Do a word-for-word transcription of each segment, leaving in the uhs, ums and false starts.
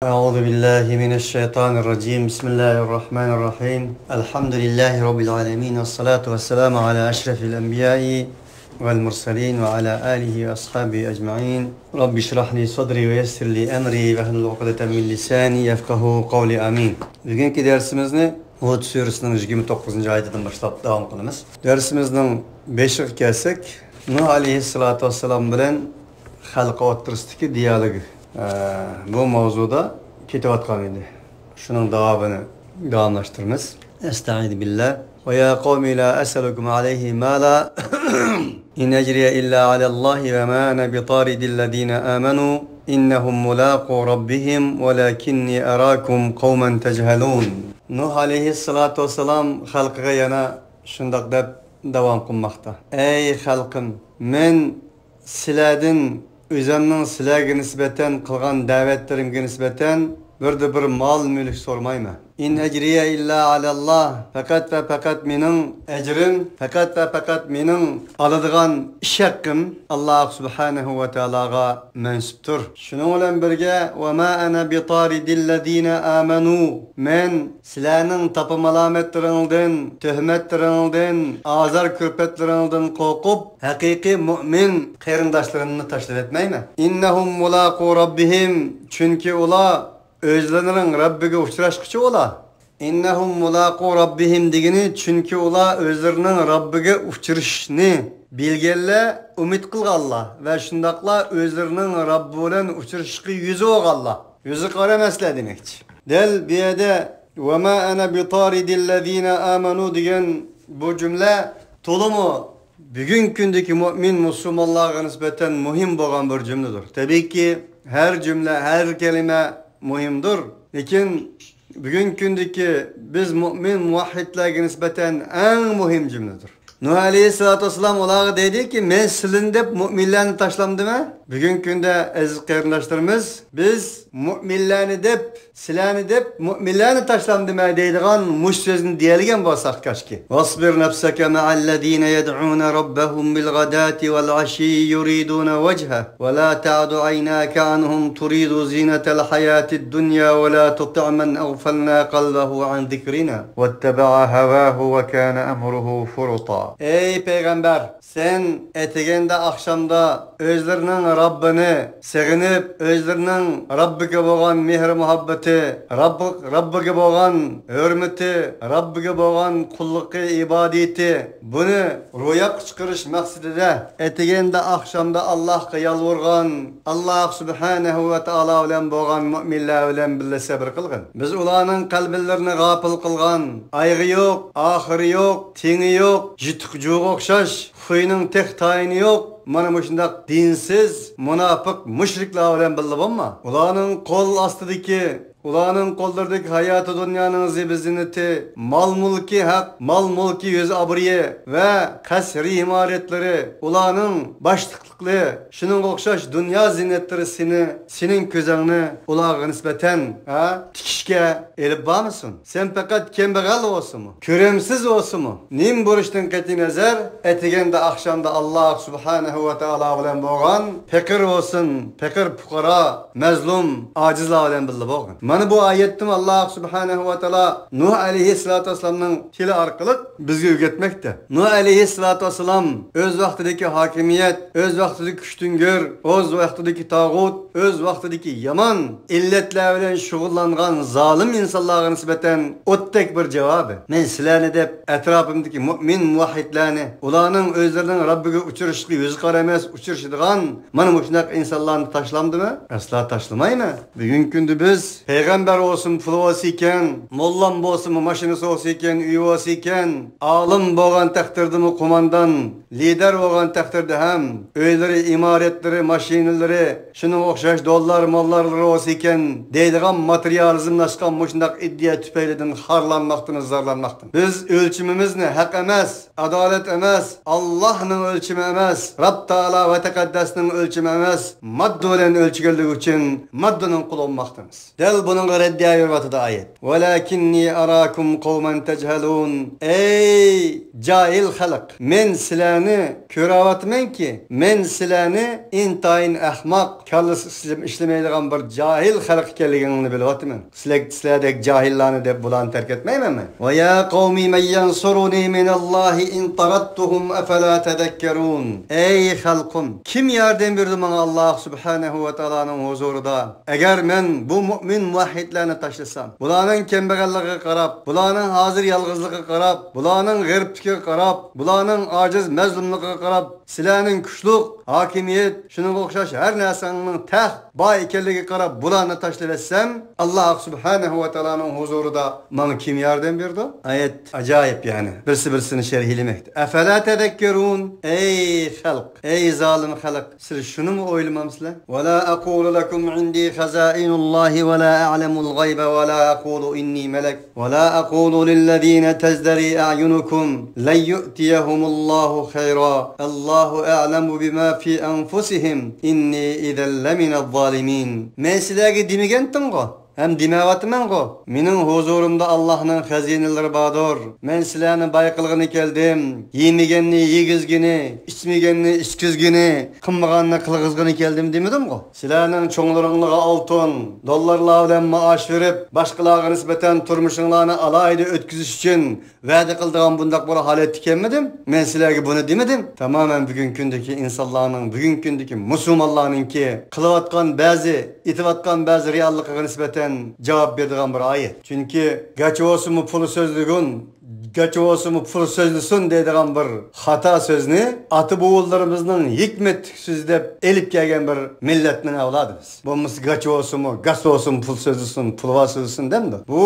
أعوذ بالله من الشيطان الرجيم. بسم الله الرحمن الرحيم. الحمد لله رب العالمين، والصلاة والسلام على أشرف الأنبياء والمرسلين وعلى آله وأصحابه أجمعين. رب اشرح لي صدري ويسر لي أمري واحلل عقدة من لساني يفقهوا قولي. آمين. بۈگۈنكى دەرسىمىزنى ھۇد سۈرىسىنىڭ يىگىرمە توققۇزىنچى ئايىتىدىن باشلاپ داۋام قىلىمىز. دەرسىمىزنىڭ بېشىغا كەلسەك، نۇھ ئەلەيھىسسالاتۇ ۋەسسالام بىلەن خەلقى ئوتتۇرىسىدىكى دىيالوگ، ئە، بۇ ماۋزۇدا كېتىۋاتقان ئىدى. شۇنىڭ داۋامىنى داۋاملاشتۇرىمىز. أستعيذ بالله. ويا قوم لا أسألكم عليه مالا إن أجري إلا على الله وما أنا بطارد الذين آمنوا إنهم ملاقو ربهم ولكني أراكم قوما تجهلون. نۇھ ئەلەيھىسسالاتۇ ۋەسسالام خەلقىگە يەنە شۇنداق دەپ داۋام قىلماقتا. ئەي خەلقىم، مەن سىلەردىن ئۆزۈمنىڭ سىلەرگە نىسبەتەن قىلغان دەۋەتلىرىمگە نىسبەتەن بىردە بىر مال-مۈلۈك سورىمايمەن. إن أجري إلا على الله. پەقەت ۋە پەقەت مېنىڭ ئەجرىم، پەقەت ۋە پەقەت مېنىڭ ئالىدىغان ئىش ھەققىم ئاللاھ سۇبھانەھۇ ۋە تائالاغا مەنسۇپتۇر. شۇنىڭ بىلەن بىرگە، وما أنا بطارد الذين آمنوا. مەن سىلەرنىڭ تاپا-مالامەتلىرىڭدىن، تۆھمەتلىرىڭدىن، ئازار-كۈلپەتلىرىڭدىن قورقۇپ، ھەقىقىي مۇئمىن قېرىنداشلىرىمنى تاشلىۋەتمەيمەن. إنهم ملاقو ربهم. چۈنكى ئۇلار ئۆزلىرىنىڭ رەببىگە ئۇچراشقۇچى ئۇلار. إنهم ملاقو ربهم دېگىنى، چۈنكى ئۇلار ئۆزلىرىنىڭ رەببىگە ئۇچرىشىشنى بىلگەنلەر، ئۈمىد قىلغانلار ۋە شۇنداقلا ئۆزلىرىنىڭ رەببى بىلەن ئۇچرىشىشقا يۈزى بولغانلار. يۈزى قارا ئەمەسلەر دېمەكچى. دەل بۇ يەردە، وما أنا بطارد الذين آمنوا دېگەن بۇ جۈملە تولىمۇ بۈگۈنكى كۈندىكى مۇئمىن مۇسۇلمانلارغا نىسبەتەن مۇھىم بولغان بىر جۈملىدۇر. تەبىئىيكى، ھەر جۈملە، ھەر كەلىمە مۇھىمدۇر. لېكىن بۈگۈنكى كۈندىكى بىز مۇئمىن مۇۋەھھىدلەرگە نىسبەتەن ئەڭ مۇھىم جۈملىدۇر. نۇھ ئەلەيھىسسالاتۇ ۋەسسالام ئۇلارغا دەيدىكى، مەن سىلىنى دەپ مۇئمىنلەرنى تاشلامدىمەن؟ بۈگۈنكى كۈندە ئەزىز قېرىنداشلىرىمىز، بىز مۇئمىنلەرنى دەپ، سىلەرنى دەپ مۇئمىنلەرنى تاشلامدىمەن دەيدىغان مۇشۇ سۆزنى دېيەلىگەن بولساق كاشكى. واصبر نفسك مع الذين يدعون ربهم بالغداة والعشي يريدون وجهه ولا تعد عيناك عنهم تريد زينة الحياة الدنيا ولا تطع من أغفلنا قلبه عن ذكرنا واتبع هواه وكان أمره فرطا. ئەي پەيغەمبەر، سەن ئەتىگەندە ئاخشامدا ئۆزلىرىنىڭ رەببىنى سېغىنىپ، ئۆزلىرىنىڭ رەببىگە بولغان مېھرى-مۇھەببىتى، رەببى، رەببىگە بولغان ھۆرمىتى، رەببىگە بولغان قۇللۇقى، ئىبادىتى، بۇنى روياپقا چىقىرىش مەقسىتىدە ئەتىگەندە ئاخشامدا ئاللاھقا يالۋۇرغان، ئاللاھ سۇبھانەھۇ ۋە تائالا بىلەن بولغان مۇئمىنلەر بىلەن بىللە سەبرى قىلغىن. بىز ئۇلارنىڭ قەلبىلىرىنى غاپىل قىلغان، ئايىغى يوق، ئاخىرى يوق، تېڭى يوق، جۈتۈك جۇغا ئوخشاش، خۇينىڭ تېخى تايىنى يوق، مانا مۇشۇنداق دىنسىز، مۇناپىق، مۇشرىكلار بىلەن بىللە بولما. ئۇلارنىڭ قول ئاستىدىكى، ئۇلارنىڭ قوللىرىدىكى ھاياتى دۇنيانىڭ زىبۇ-زىننىتى، مال-مۈلكى ھەق، مال-مۈلكى، يۈز-ئابرۇيى ۋە قەسرى ئىمارەتلىرى، ئۇلارنىڭ باشلىقلىقى، شۇنىڭغا ئوخشاش دۇنيا زىننەتلىرى سېنى، سېنىڭ كۆزۈڭنى ئۇلارغا نىسبەتەن، ھە، تىكىشكە ئېلىپ بارمىسۇن؟ سەن پەقەت كەمبەغەل بولسىمۇ، كۆرۈمسىز بولسىمۇ، نېمە بولۇشتىن قەتئىينەزەر، ئەتىگەندە ئاخشامدا ئاللاھ سۇبھانەھۇ ۋە تائالا بىلەن بولغان، پېقىر بولسۇن، پېقىر پۇقرا، مەزلۇم، ئاجىزلار بىلەن بىللە بولغىن. مانا بۇ ئايەتتىمۇ ئاللاھ سۇبھانەھۇ ۋە تائالا نۇھ ئەلەيھىسسالاتۇ ۋەسسالامنىڭ تىلى ئارقىلىق بىزگە ئۆگەتمەكتە. نۇھ ئەلەيھىسسالاتۇ ۋەسسالام ئۆز ۋاقتىدىكى ھاكىمىيەت، ئۆز ۋاقتىدىكى كۈچتۈڭگۈر، ئۆز ۋاقتىدىكى تاغۇت، ئۆز ۋاقتىدىكى يامان ئىللەتلەر بىلەن شۇغۇللانغان زالىم ئىنسانلارغا نىسبەتەن ئوتتەك بىر جاۋابى. مەن سىلەرنى دەپ ئەتراپىمدىكى مۇئمىن مۇۋەھھىدلەرنى، ئۇلارنىڭ ئۆزلىرىنىڭ رەببىگە ئۇچرىشىشقا يۈزى قارا ئەمەس، ئۇچرىشىدىغان مانا مۇشۇنداق ئىنسانلارنى تاشلامدىمەن؟ ئەسلا تاشلىمايمەن. بۈگۈنكى كۈندە بىز پەيغەمبەر بولسىمۇ، پۇلى بولسا ئىكەن، موللام بولسىمۇ، ماشىنىسى بولسا ئىكەن، ئۆيى بولسا ئىكەن، ئالىم بولغان تەقدىردىمۇ قوماندان، لىدەر بولغان تەقدىردە ھەم ئۆيلىرى، ئىمارەتلىرى، ماشىنىلىرى، شۇنىڭغا ئوخشاش دوللار، موللارلىرى بولسا ئىكەن دەيدىغان ماتېرىيالىزملاشقان مۇشۇنداق ئىدىيە تۈپەيلىدىن خارلانماقتىمىز، زارلانماقتىمىز. بىز ئۆلچىمىمىزنى ھەق ئەمەس، ئادالەت ئەمەس، ئاللاھنىڭ ئۆلچىمى ئەمەس، رەب تائالا ۋە تەقەددەسنىڭ ئۆلچىمى ئەمەس، ماددا بىلەن ئۆلچىگەنلىكى ئۈچۈن ماددىنىڭ قۇلى بولماقتىمىز. دەل بۇنىڭغا رەددىيە بېرىۋاتىدۇ ئايەت. ۋەلاكىننى ئاراكۇم قەۋمەن تەجھەلۇن. ئەي جاھىل خەلق، مەن سىلەرنى كۆرۈۋاتىمەنكى، مەن سىلەرنى ئىنتايىن ئەخمەق، كاللىسى ئىشلىمەيدىغان بىر جاھىل خەلق ئىكەنلىكىڭلارنى بىلىۋاتىمەن. سىلەر، سىلەردەك جاھىللارنى دەپ بۇلارنى تەرك ئەتمەيمەن مەن. ۋە يا قەۋمى مەن يەنسۇرۇنى مىنەللاھى ئىن تەرەدتۇھۇم ئەفەلا تەزەككەرۇن. ئەي خەلقىم، كىم ياردەم بېرىدۇ ماڭا ئاللاھ سۇبھانەھۇ ۋە تائالانىڭ ھۇزۇرىدا؟ ئەگەر مەن بۇ مۇئمىن مۇۋەھھىدلەرنى تاشلىسام، بۇلارنىڭ كەمبەغەللىكىگە قاراپ، بۇلارنىڭ ھازىر يالغۇزلۇقىغا قاراپ، بۇلارنىڭ غېرىبلىكىگە قاراپ، بۇلارنىڭ ئاجىز مەزلۇملۇقىغا قاراپ، سىلەرنىڭ كۈچلۈك ھاكىمىيەت، شۇنىڭغا ئوخشاش ھەر نەرسەڭنىڭ تەخت بار ئىكەنلىكىگە قاراپ بۇلارنى تاشلىۋەتسەم، ئاللاھ سۇبھانەھۇ ۋە تائالانىڭ ھۇزۇرىدا ماڭا كىم ياردەم بېرىدۇ؟ ئايەت ئاجايىپ، يەنى بىرسى بىرسىنى شەرھلىمەكتە. ئەفەلا تەزەككەرۇن؟ ئەي خەلق، ئەي زالىم خەلق، سىلەر شۇنىمۇ ئويلىمامسىلەر؟ ۋەلا ئەقۇلۇ لەكۇم ئىندى خەزائىنۇللاھى ۋەلا ئەلەمۇل غەيبە ۋەلا ئەقۇلۇ ئىننى مەلەك. ولا أقول للذين تزدري أعينكم لن يؤتيهم الله خيرا الله أعلم بما في أنفسهم إني إذا لمن الظالمين. مەن سىلەرگە دېمىگەنتىمغۇ؟ ھەم دېمەۋاتىمەنغۇ؟ مېنىڭ ھۇزۇرۇمدا ئاللاھنىڭ خەزىنىلىرى باردۇر. مەن سىلەرنى باي قىلغىلى كەلدىم. يېمىگەننى يېگۈزگىلى، ئىچمىگەننى ئىچكۈزگىلى، قىلمىغاننى قىلغۇزغىلى كەلدىم دېمىدىمغۇ؟ سىلەرنىڭ چوڭلىرىڭلارغا ئالتۇن، دوللارلار بىلەن مائاش بېرىپ، باشقىلارغا نىسبەتەن تۇرمۇشۇڭلارنى ئالاھىدە ئۆتكۈزۈش ئۈچۈن ۋەدە قىلىدىغان بۇنداق بىر ھالەتتە ئىكەنمىدىم؟ مەن سىلەرگە بۇنى دېمىدىم؟ تامامەن بۈگۈنكى كۈندىكى ئىنسانلارنىڭ، بۈگۈنكى كۈندىكى مۇسۇلمانلارنىڭكى قىلىۋاتقان بەزى، ئېيتىۋاتقان بەزى رېئاللىقىغا نىسبەتەن جاۋاب بېرىدىغان بىر ئايەت. چۈنكى گەرچە بولسىمۇ پۇل سۆزلىگۈن، گەرچە بولسىمۇ پۇل سۆزلىسۇن دەيدىغان بىر خاتا سۆزنى ئاتا-بوۋىلىرىمىزنىڭ ھېكمەتلىك سۆزى دەپ ئېلىپ كەلگەن بىر مىللەتنىڭ ئەۋلادى بىز. بولمىسا گاچا بولسىمۇ، گاس بولسىمۇ، پۇل سۆزلىسۇن، پۇلۋا سۆزلىسۇن دەمدۇ. بۇ،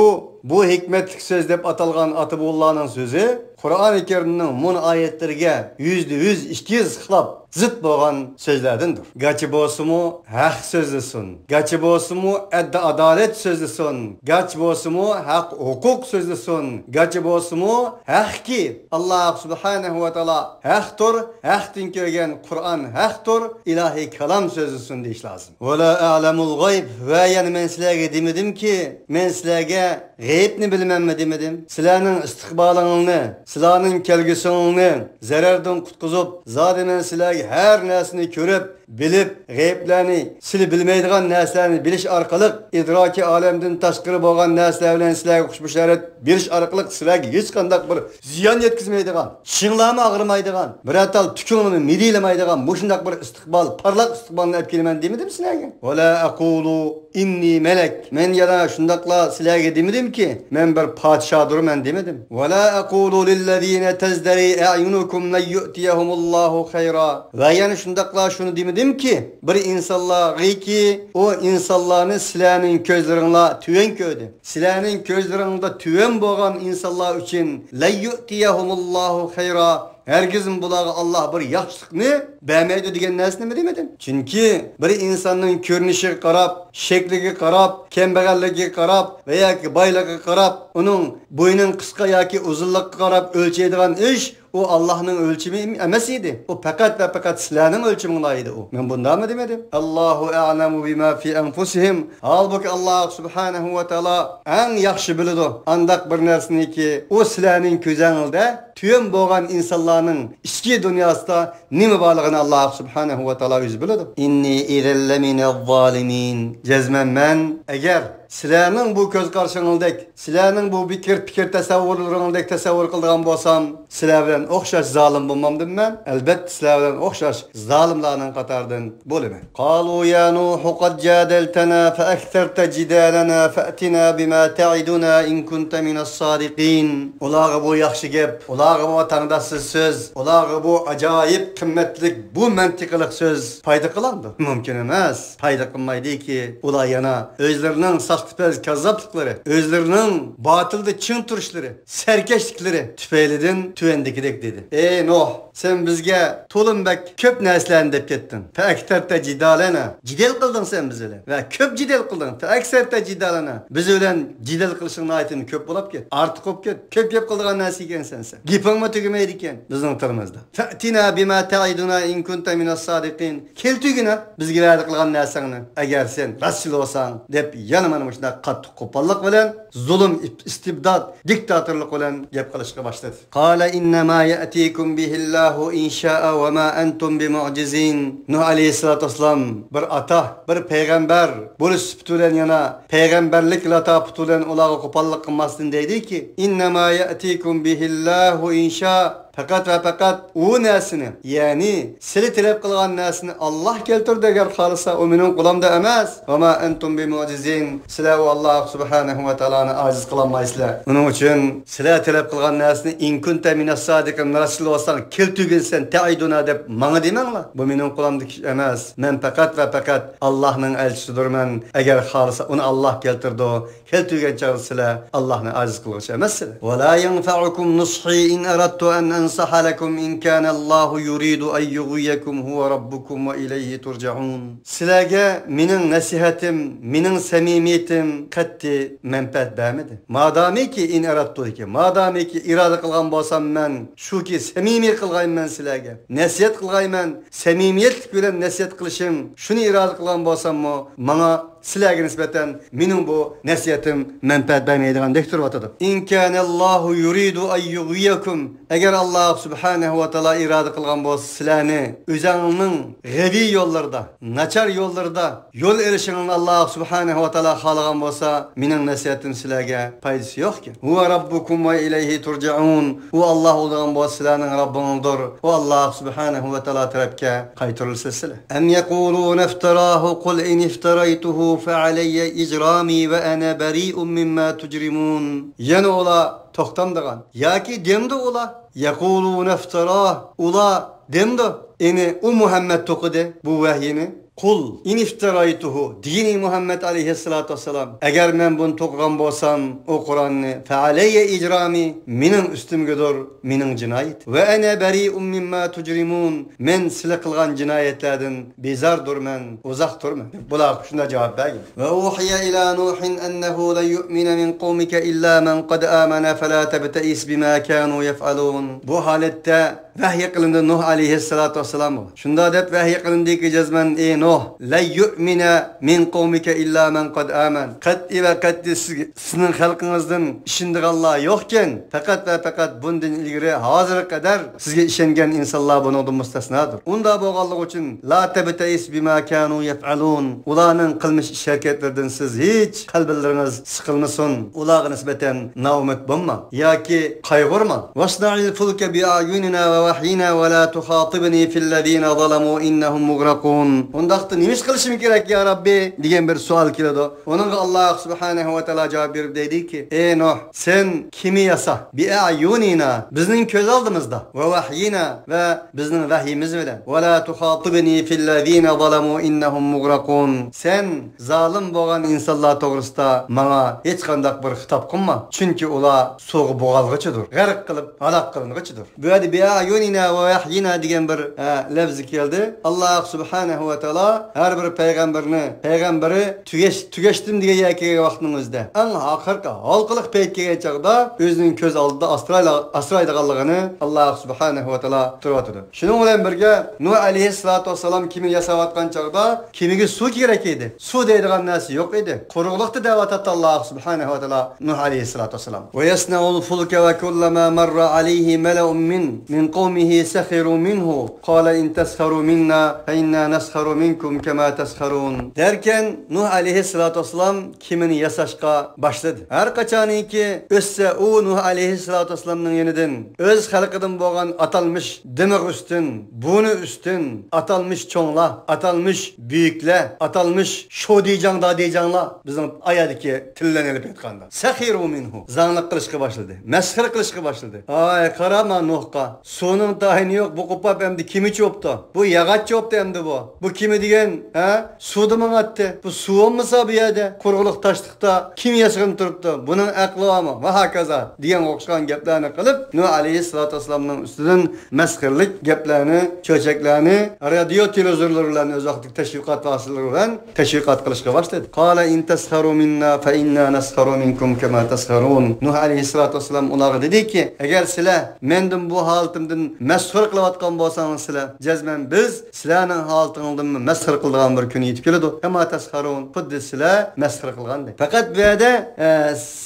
بۇ ھېكمەتلىك سۆز دەپ ئاتالغان ئاتا-بوۋىلارنىڭ سۆزى قۇرئانى كەرىمنىڭ مۇن ئايەتلىرىگە يۈزدە يۈز ئىككى يۈز خىلاپ، زىت بولغان سۆزلەردىندۇر. گاچا بولسىمۇ ھەق سۆزلىسۇن، گاچا بولسىمۇ ئەددى-ئادالەت سۆزلىسۇن، گاچا بولسىمۇ ھەق-ھوقۇق سۆزلىسۇن، گاچا بولسىمۇ ھەقكى، ئاللاھ سۇبھانەھۇ ۋە تائالا ھەقتۇر، ھەقتىن كەلگەن قۇرئان ھەقتۇر، ئىلاھىي كالام سۆزلىسۇن دېيىش لازىم. ۋەلا ئەلەمۇل غەيب، ۋە يەنە مەن سىلەرگە دېمىدىمكى، مەن سىلەرگە غەيىبنى بىلىمەنمۇ دېمىدىم؟ سىلەرنىڭ ئىستىقبالىڭلارنى، سىلەرنىڭ كەلگۈسىڭلارنى زەرەردىن قۇتقۇزۇپ، زادى مەن سىلەرگە ھەر نەرسىنى كۆرۈپ، بىلىپ، غەيىبلەرنى، سىلى بىلمەيدىغان نەرسىلەرنى بىلىش ئارقىلىق، ئىدراكىي ئالەمدىن تاشقىرى بولغان نەرسىلەر بىلەن سىلەرگە خۇشبۇشارەت بېرىش ئارقىلىق سىلەرگە ھېچقانداق بىر زىيان يەتكۈزمەيدىغان، چىشىڭلارمۇ ئاغرىمايدىغان، بىرەر تال تۈكۈڭلارنى مىدىرلىمايدىغان مۇشۇنداق بىر ئىستىقبال، پارلاق ئىستىقبالنى ئەپ كېلىمەن دېمىدىم سىلەرگە؟ ۋەلا ئەقۇلۇ ئىننى مەلەك. مەن يەنە شۇنداقلا سىلەرگە دېمىدىمكى، مەن بىر پادىشادۇرمەن دېمىدىم. ۋەلا ئەقۇلۇ لىللەزىنە تەزدەرى ئەئيۇنۇكۇم لەن يۇئتىيەھۇمۇللاھۇ خەيرا. ۋە يەنە شۇنداقلا شۇنى دېمىدىمكى، بىر ئىنسانلارغىكى، ئۇ ئىنسانلارنى سىلەرنىڭ كۆزلىرىڭلار تۆۋەن كۆردى. سىلەرنىڭ كۆزلىرىڭدا تۆۋەن بولغان ئىنسانلار ئۈچۈن لەن يۇئتىيەھۇمۇللاھۇ خەيرا. ھەرگىزمۇ بۇلارغا ئاللاھ بىر ياخشىلىقنى بەرمەيدۇ دېگەن نەرسىنى دېمىدىم. چۈنكى بىر ئىنساننىڭ كۆرۈنۈشىگە قاراپ، شەكلىگە قاراپ، كەمبەغەللىكىگە قاراپ ۋە ياكى بايلىقىغا قاراپ، ئۇنىڭ بوينىنىڭ قىسقا ياكى ئۇزۇنلۇقىغا قاراپ ئۆلچەيدىغان ئىش ئۇ ئاللاھنىڭ ئۆلچىمى ئەمەس ئىدى. ئۇ پەقەت ۋە پەقەت سىلەرنىڭ ئۆلچىمىڭلار ئىدى ئۇ. مەن بۇنداقمۇ دېمىدىم؟ ئاللاھۇ ئەئلەمۇ بىما فى ئەنفۇسىھىم. ھالبۇكى، ئاللاھ سۇبھانەھۇ ۋە تائالا ئەڭ ياخشى بىلىدۇ ئانداق بىر نەرسىنىكى، ئۇ سىلەرنىڭ كۆزۈڭلاردا تۆۋەن بولغان ئىنسانلارنىڭ ئىچكى دۇنياسىدا نېمە بارلىقىنى ئاللاھ سۇبھانەھۇ ۋە تائالا ئۆزى بىلىدۇ. ئىننى ئىزەن لەمىنەز زالىمىن. جەزمەن مەن، ئەگەر سىلەرنىڭ بۇ كۆز قارىشىڭىزدەك، سىلەرنىڭ بۇ پىكىر، پىكىر تەسەۋۋۇرلىرىڭىزدەك تەسەۋۋۇر قىلىدىغان بولسام، سىلەر بىلەن ئوخشاش زالىم بولمامدىم مەن؟ ئەلبەتتە، سىلەر بىلەن ئوخشاش زالىملارنىڭ قاتارىدىن بولىمەن. قالوا يا نوح قد جادلتنا فأكثرت جدالنا فأتنا بما تعدنا إن كنت من الصادقين. ئۇلارغا بۇ ياخشى گەپ، ئۇلارغا بۇ تەڭداشسىز سۆز، ئۇلارغا بۇ ئاجايىپ قىممەتلىك بۇ مەنتىقىلىق سۆز پايدا قىلامدۇ؟ مۇمكىن ئەمەس. پايدا قىلمايدۇكى، ئۇلار يەنە ئۆزلىرىنىڭ ساختىپەز، كاززاپلىقلىرى، ئۆزلىرىنىڭ باتىلدا چىڭ تۇرۇشلىرى، سەركەشلىكلىرى تۈپەيلىدىن تۆۋەندىكىدەك دېدى: ئەي نوح، سەن بىزگە تولىمۇ بەك كۆپ نەرسىلەرنى دەپ كەتتىڭ. فأكثرت جدالنا. جېدەل قىلدىڭ سەن بىز بىلەن. ۋە كۆپ جېدەل قىلدىڭ. فأكثرت جدالنا. بىز بىلەن جېدەل قىلىشىڭ ناھايىتى كۆپ بولۇپ كەتتى. ئارتۇق بولۇپ كەتتى. كۆپ گەپ قىلىدىغان نەرسە ئىكەنسەن سەن. گېپىڭمۇ تۈگىمەيدىكەن بىزنىڭ تىلىمىزدا. فَأْتِنَا بِمَا تَعِدُنَا إِنْ كُنْتَ مِنَ الصَّادِقِينَ. كەلتۈرگىنە بىزگە ۋەدە قىلغان نەرسەڭنى، ئەگەر سەن راستچىل بولساڭ، دەپ يەنە مانا مۇشۇنداق قاتتىق قوپاللىق بىلەن، زۇلۇم، ئىستىبداد، دىكتاتورلۇق بىلەن گەپ قىلىشقا باشلىدى. قَالَ إِنَّمَا يَأْتِيكُم بِهِ اللَّهُ إِنْ شَاءَ وَمَا أَنْتُم بِمُعْجِزِينَ. نۇھ ئەلەيھىسسالاتۇ ۋەسسالام بىر ئاتا، بىر پەيغەمبەر بولۇش سۈپىتى بىلەن يەنە پەيغەمبەرلىك لاتاپىتى بىلەن ئۇلارغا قوپاللىق قىلماستىن دەيدىكى، إِنَّمَا يَأْتِيكُم بِهِ اللَّهُ إِنْ شَاءَ. پەقەت ۋە پەقەت ئۇ نەرسىنى، يەنى سىلى تەلەپ قىلغان نەرسىنى ئاللاھ كەلتۈردى، ئەگەر خالىسا، ئۇ مېنىڭ قولۇمدا ئەمەس. وَمَا أَنْتُم بِمُعْجِزِينَ. سىلەر ئۇ ئاللاھ سۇبھانەھۇ ۋە تائالانى ئاجىز قىلالمايسىلەر. ئۇنىڭ ئۈچۈن سىلەر تەلەپ قىلغان نەرسىنى، إِنْ كُنْتَ مِنَ الصَّادِقِينَ، راستچىل بولساڭ، كەلتۈرگىنسەن، تَعِدُنَا دەپ ماڭا دېمەڭلار. بۇ مېنىڭ قولۇمدىكى ئىش ئەمەس. مەن پەقەت ۋە پەقەت ئاللاھنىڭ ئەلچىسىدۇرمەن. ئەگەر خالىسا، ئۇنى ئاللاھ كەلتۈرىدۇ. كەلتۈرگەن چاغدا سىلەر ئاللاھنى ئاجىز قىلغۇچى ئەمەسسىلەر. وَلَا يَنْفَعُكُمْ نُصْحِي إِنْ أَرَدْتُ أَنْ أَنْصَحَ لَكُمْ إِنْ كَانَ اللَّهُ يُرِيدُ أَنْ يُغْوِيَكُمْ هُوَ رَبُّكُمْ وَإِلَيْهِ تُرْجَعُونَ. سىلەرگە مېنىڭ نەسىھەتىم، مېنىڭ سەمىمىيىتىم قەتئىي مەنپەئەت بەرمىدى. مادامىكى، إِنْ أَرَدْتُ دېگەن، مادامىكى ئىرادە قىلغان بولسام مەن، شۇكى سەمىمىي قىلغايمەن سىلەرگە، نەسىھەت قىلغايمەن، سەمىمىيەتلىك بىلەن نەسىھەت قىلىشىم، شۇنى ئىرادە قىلغان بولساممۇ، ماڭا سىلەرگە نىسبەتەن مېنىڭ بۇ نەسىھەتىم مەنپەئەت بەرمەيدىغاندەك تۇرۇۋاتىدۇ. إِنْ كَانَ اللَّهُ يُرِيدُ أَنْ يُغْوِيَكُمْ. ئەگەر ئاللاھ سۇبھانەھۇ ۋە تائالا ئىرادە قىلغان بولسا، سىلەرنى ئۆزەڭنىڭ غەۋى يوللىرىدا، ناچار يوللىرىدا يول ئېلىشىڭنى ئاللاھ سۇبھانەھۇ ۋە تائالا خالىغان بولسا، مېنىڭ نەسىھەتىم سىلەرگە پايدىسى يوقكەن. هُوَ رَبُّكُمْ وَإِلَيْهِ تُرْجَعُونَ. ئۇ ئاللاھ بولىدىغان بولسا، سىلەرنىڭ رەببىڭلار. ئۇ ئاللاھ سۇبھانەھۇ ۋە تائالا تەرەپكە قايتۇرۇلىسىلەر سىلەر. أَمْ يَقُولُونَ افْتَرَاهُ قُلْ إِنِ افْتَرَيْتُهُ فَعَلَيَّ إِجْرَامِي وَأَنَا بَرِيءٌ مِمَّا تُجْرِمُونَ. يەنە ئۇلار توختامدىغان ياكى دەمدۇ ئۇلار، يەقۇلۇنە ئىفتىرا، ئۇلار دەمدۇ، يەنى ئۇ مۇھەممەد توقۇدى بۇ ۋەھىينى. قۇل ئىن ئىفتىرايتۇھۇ، دېگىنى مۇھەممەد ئەلەيھىسسالاتۇ ۋەسسالام، ئەگەر مەن بۇنى توقۇغان بولسام، ئۇ قۇرئاننى، فەئەلەييە ئىجرامى، مېنىڭ ئۈستۈمگىدۇر، مېنىڭ جىنايىتىم. ۋە ئەنە بەرىئۇم مىمما تۇجرىمۇن، مەن سىلە قىلغان جىنايەتلەردىن بىزاردۇرمەن، ئۇزاقتۇرمەن، دەپ بۇلارغا شۇنداق جاۋاب بەرگەن. ۋە ئۇھىيە ئىلا نۇھىن ئەننەھۇ لەن يۇئمىنە مىن قەۋمىكە ئىللا مەن قەد ئامەنە فەلا تەبتەئىس بىما كانۇ يەفئەلۇن. بۇ ھالەتتە ۋەھيى قىلىندى نۇھ ئەلەيھىسسالاتۇ ۋەسسالامغا. شۇنداق دەپ ۋەھيى قىلىندىكى، جەزمەن، ئى نۇھ، لەن يۇئمىنە مىن قەۋمىكە ئىللا مەن قەد ئامەن. قەتئىي ۋە قەتئىي سىزگە، سىزنىڭ خەلقىڭىزدىن ئىشىنىدىغانلار يوقكەن، پەقەت ۋە پەقەت بۇندىن ئىلگىرى ھازىرغا قەدەر سىزگە ئىشەنگەن ئىنسانلار بۇنىڭدىن مۇستەسنادۇر. ئۇنداق بولغانلىقى ئۈچۈن، لا تبتئس بما كانوا يفعلون، ئۇلارنىڭ قىلمىش ئىش ھەرىكەتلىرىدىن سىز ھېچ قەلبىلىرىڭىز سىقىلمىسۇن، ئۇلارغا نىسبەتەن نائۈمىد بولماڭ ياكى قايغۇرماڭ. واصنع الفلك بأعيننا ووحينا ولا تخاطبني في الذين ظلموا إنهم مغرقون. ئۇنداقتا نېمە ئىش قىلىشىم كېرەك، يا رەببى؟ دېگەن بىر سوئال كېلىدۇ. ئۇنىڭغا ئاللاھ سۇبھانەھۇ ۋە تائالا جاۋاب بېرىپ دەيدىكى، ئى نۇھ، سەن كېمە ياسا، بىئەيۇنىنا، بىزنىڭ كۆز ئالدىمىزدا، ۋە ۋەھيىنا، ۋە بىزنىڭ ۋەھيىمىز بىلەن، ۋە لا تۇخاتىبنى فىللەزىنە زالەمۇ ئىننەھۇم مۇغرەقۇن. سەن زالىم بولغان ئىنسانلار توغرىسىدا ماڭا ھېچقانداق بىر خىتاب قىلما، چۈنكى ئۇلار سۇغا بوغالغۇچىدۇر، غەرق قىلىپ، ھالاك قىلىنغۇچىدۇر. بۇ يەردە بىئەيۇنىنا ۋە ۋەھيىنا دېگەن بىر، ئە، لەفزى كەلدى. ئاللاھ سۇبھانەھۇ ۋە تائالا ھەر بىر پەيغەمبەرنى، پەيغەمبىرى تۈگەش-، تۈگەشتىم دېگەن يەرگە كەلگەن ۋاقتىنىڭ ئۆزىدە، ئەڭ ئاخىرقى ھالقىلىق پەيت كەلگەن چاغدا ئۆزىنىڭ كۆز ئالدىدا ئاسرايلا-، ئاسرايدىغانلىقىنى ئاللاھ سۇبھانەھۇ ۋە تائالا تۇرۇۋاتىدۇ. شۇنىڭ بىلەن بىرگە، نۇھ ئەلەيھىسسالاتۇ ۋەسسالام كېمە ياساۋاتقان چاغدا كېمىگە سۇ كېرەك ئىدى. سۇ دەيدىغان نەرسە يوق ئىدى. قۇرۇقلۇقتا دەۋاتاتتى ئاللاھ سۇبھانەھۇ ۋە تائالا نۇھ ئەلەيھىسسالاتۇ ۋەسسالام. ويصنع الفلك وكلما مر عليه ملأ من، من قومه سخروا منه قال إن تسخروا منا فإنا نسخر منكم كما تسخرون. دەركەن، نۇھ ئەلەيھىسسالاتۇ ۋەسسالام كېمىنى ياساشقا باشلىدى. ھەر قاچانكى ئۆتسە، ئۇ نۇھ ئەلەيھىسسالاتۇ ۋەسسالامنىڭ يېنىدىن ئۆز خەلقىدىن بولغان ئاتالمىش دىمىق ئۈستۈن، بۇنى ئۈستۈن، ئاتالمىش چوڭلار، ئاتالمىش بۈيۈكلەر، ئاتالمىش شودىجاڭ دادىجاڭلار، بىزنىڭ ئايادىكى تىللەرنى ئېلىپ ئېيتقاندا، سەخىرۇ مىنھۇ، زاڭلىق قىلىشقا باشلىدى، مەسخىرە قىلىشقا باشلىدى. ئاي، قارا ما نۇھقا، سۇنىڭ تايىنى يوق، بۇ قوپاپ ئەمدى كېمىچى بوپتۇ، بۇ ياغاچچى بوپتۇ ئەمدى بۇ، بۇ كېمە دېگەن، ھە، سۇدا ماڭاتتى. بۇ سۇ بولمىسا بۇ يەردە قۇرغۇلۇق تاشلىقتا كىم ياشىغىنى تۇرۇپتۇ؟ بۇنىڭ ئەقلى بارمۇ؟ ۋە ھاكازا دېگەنگە ئوخشىغان گەپلەرنى قىلىپ، نۇھ ئەلەيھىسسالاتۇ ۋەسسالامنىڭ ئۈستىدىن مەسخىرىلىك گەپلەرنى، چۆچەكلەرنى رادىيو تېلېۋىزورلىرى بىلەن، ئۆز ۋاقتىدىكى تەشۋىقات ۋاسىتىلىرى بىلەن تەشۋىقات قىلىشقا باشلىدى. قال إن تسخروا منا فإنا نسخر منكم كما تسخرون. نۇھ ئەلەيھىسسالاتۇ ۋەسسالام ئۇلارغا دېدىكى، ئەگەر سىلەر مەندىن، بۇ ھالىتىمدىن مەسخىرە قىلىۋاتقان بولساڭلار سىلەر، جەزمەن بىز سىلەرنىڭ ھالىتىڭلاردىنمۇ مەسخىرە قىلىدىغان بىر كۈن يېتىپ كېلىدۇ. كما تسخرون، خۇددى سىلەر مەسخىرە قىلغاندەك. پەقەت بۇ يەردە، ئە،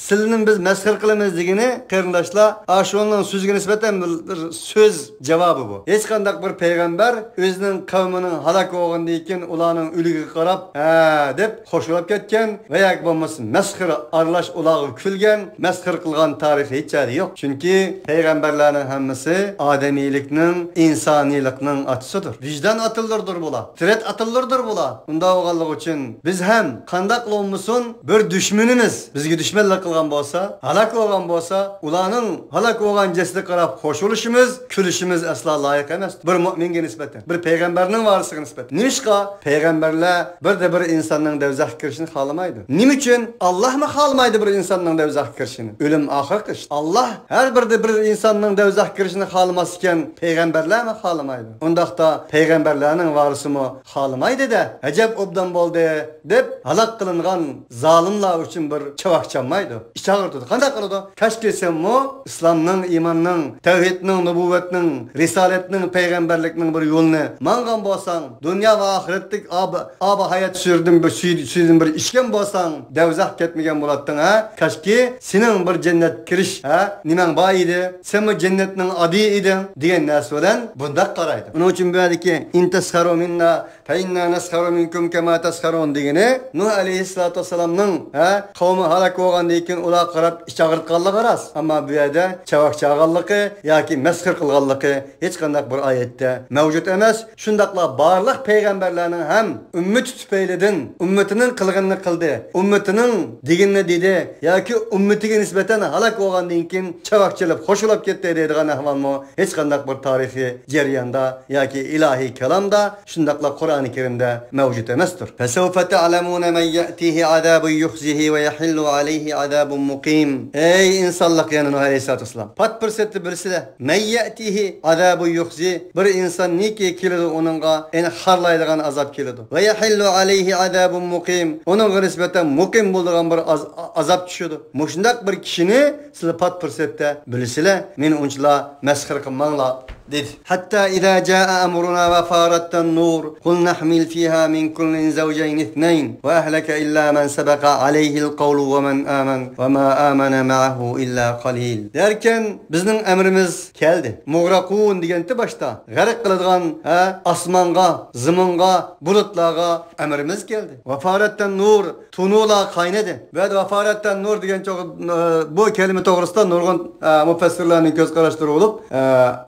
سىلىنى بىز مەسخىرە قىلىمىز دېگىنى، قېرىنداشلار، ئاشۇنىڭ سۆزىگە نىسبەتەن بىر، بىر سۆز جاۋابى بۇ. ھېچقانداق بىر پەيغەمبەر ئۆزىنىڭ قەۋمىنىڭ ھالاك بولغاندىن كېيىن ئۇلارنىڭ ئۆلۈكىگە قاراپ، ھە دەپ خوشلاپ كەتكەن ۋە ياكى بولمىسا مەسخىرە ئارىلاش ئۇلارغا كۈلگەن، مەسخىرە قىلغان تارىخى ھېچ يەردە يوق. چۈنكى پەيغەمبەرلەرنىڭ ھەممىسى ئادەمىيلىكنىڭ، ئىنسانىيلىقنىڭ ئاتىسىدۇر. ۋىجدان ئاتىلىرىدۇر بۇلار. فىترەت ئاتىلىرىدۇر بۇلار. ئۇنداق بولغانلىقى ئۈچۈن بىز ھەم قانداقلا بولمىسۇن، بىر دۈشمىنىمىز بىزگە دۈشمەنلىك قىلغان بولسا، ھالاك بولغان بولسا، ئۇلارنىڭ ھالاك بولغان جەسىتىگە قاراپ خوش بولۇشىمىز، كۈلۈشىمىز ئەسلا لايىق ئەمەس. بىر مۆمىنگە نىسبەتەن، بىر پەيغەمبەرنىڭ ۋارىسىغا نىسبەتەن. نېمىشقا؟ پەيغەمبەرلەر بىردە بىر ئىنساننىڭ دوزاخقا كىرىشىنى خالىمايدۇ. نېمە ئۈچۈن؟ ئاللاھمۇ خالىمايدۇ بىر ئىنساننىڭ دوزاخقا كىرىشىنى. ئۆلۈم ئاخىرقى ئىش. ئاللاھ ھەر بىردە بىر ئىنساننىڭ دوزاخقا كىرىشىنى خالىماس ئىكەن، پەيغەمبەرلەرمۇ خالىمايدۇ. ئۇنداقتا پەيغەمبەرلەرنىڭ ۋارىسىمۇ خالىمايدۇ-دە، ئەجەب ئوبدان بولدى دەپ ھالاك قىلىنغان زالىملار ئۈچۈن بىر چاۋاك چالمايدۇ، ئىچ ئاغرىتىدۇ. قانداق قىلىدۇ؟ كاشكى سەنمۇ ئىسلامنىڭ، ئىماننىڭ، تەۋھىدنىڭ، نۇبۇۋۋەتنىڭ، رىسالەتنىڭ، پەيغەمبەرلىكنىڭ بىر يولىنى مانغان بولساڭ، دۇنيا ۋە ئاخىرەتلىك ئاب، ئاب ھايات سۈيىدىن بىر، سۈيى-، سۈيىدىن بىر ئىچكەن بولساڭ، دوزاخقا كەتمىگەن بولاتتىڭ، ھە؟ كاشكى سېنىڭ بىر جەننەتكە كىرىش، ھە، نېمەڭ بار ئىدى؟ سەنمۇ جەننەتنىڭ ئادىيى ئىدىڭ، دېگەن نەرسە بىلەن بۇنداق قارايدۇ. ئۇنىڭ ئۈچۈن بۇ يەردىكى إن تسخروا منا فإنا نسخر منكم كما تسخرون دېگىنى نۇھ ئەلەيھىسسالاتۇ ۋەسسالامنىڭ، ھە، قەۋمى ھالاك بولغاندىن كېيىن ئۇلارغا قاراپ ئىچ ئاغرىتقانلىقى راست. ئەمما بۇ يەردە چاۋاك چالغانلىقى ياكى مەسخىرە قىلغانلىقى ھېچقانداق بىر ئايەتتە مەۋجۇت ئەمەس. شۇنداقلا بارلىق پەيغەمبەرلەرنىڭ ھەم ئۈممىتى تۈپەيلىدىن ئۈممىتىنىڭ قىلغىنىنى قىلدى، ئۈممىتىنىڭ دېگىنىنى دېدى ياكى ئۈممىتىگە نىسبەتەن ھالاك بولغاندىن كېيىن چاۋاك چېلىپ خوش بولاپ كەتتى دەيدىغان ئەھۋالمۇ ھېچقانداق بىر تارىخىي جەرياندا ياكى ئىلاھىي كالامدا، شۇنداقلا قۇرئانى كەرىمدە مەۋجۇت ئەمەستۇر. فسوف تعلمون من يأتيه عذاب يخزيه ويحل عليه عذاب مقيم. ئەي ئىنسانلىق، يەنى نۇھ ئەلەيھىسسالاتۇ ۋەسسالام، پات پۇرسەتتە بىلىسىلەر. من يأتيه عذاب يخزيه، بىر ئىنساننىڭكى كېلىدۇ ئۇنىڭغا، يەنى خارلايدىغان ئازاب كېلىدۇ. ويحل عليه عذاب مقيم، ئۇنىڭغا نىسبەتەن مۇقىم بولىدىغان بىر ئاز-، ئازاب چۈشىدۇ. مۇشۇنداق بىر كىشىنى سىلەر پات پۇرسەتتە بىلىسىلەر، مېنى ئۇنچىلا مەسخىرە قىلماڭلار، دېدى. حتى إذا جاء أمرنا وفارت النور قل نحمل فيها من كل زوجين اثنين وأهلك إلا من سبق عليه القول ومن آمن وما آمن معه إلا قليل. دەركەن بىزنىڭ ئەمرىمىز كەلدى. مۇغرەقۇن دېگەنتى باشتا. غەرق قىلىدىغان، ھە، ئاسمانغا، زېمىنغا، بۇلۇتلارغا ئەمرىمىز كەلدى. وفارت النور، تونۇلار قاينىدى. بۇ يەردە ۋەفارەتتەن نۇر دېگەن چوغ-، ئە، بۇ كەلىمە توغرىسىدا نۇرغۇن، ئە، مۇپەسسىرلەرنىڭ كۆز قاراشلىرى بولۇپ، ئە،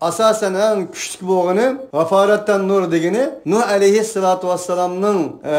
ئاساسەن ئەڭ كۈچلۈك بولغىنى ۋەفارەتتەن نۇر دېگىنى نۇھ ئەلەيھىسسالاتۇ ۋەسسالامنىڭ، ئە،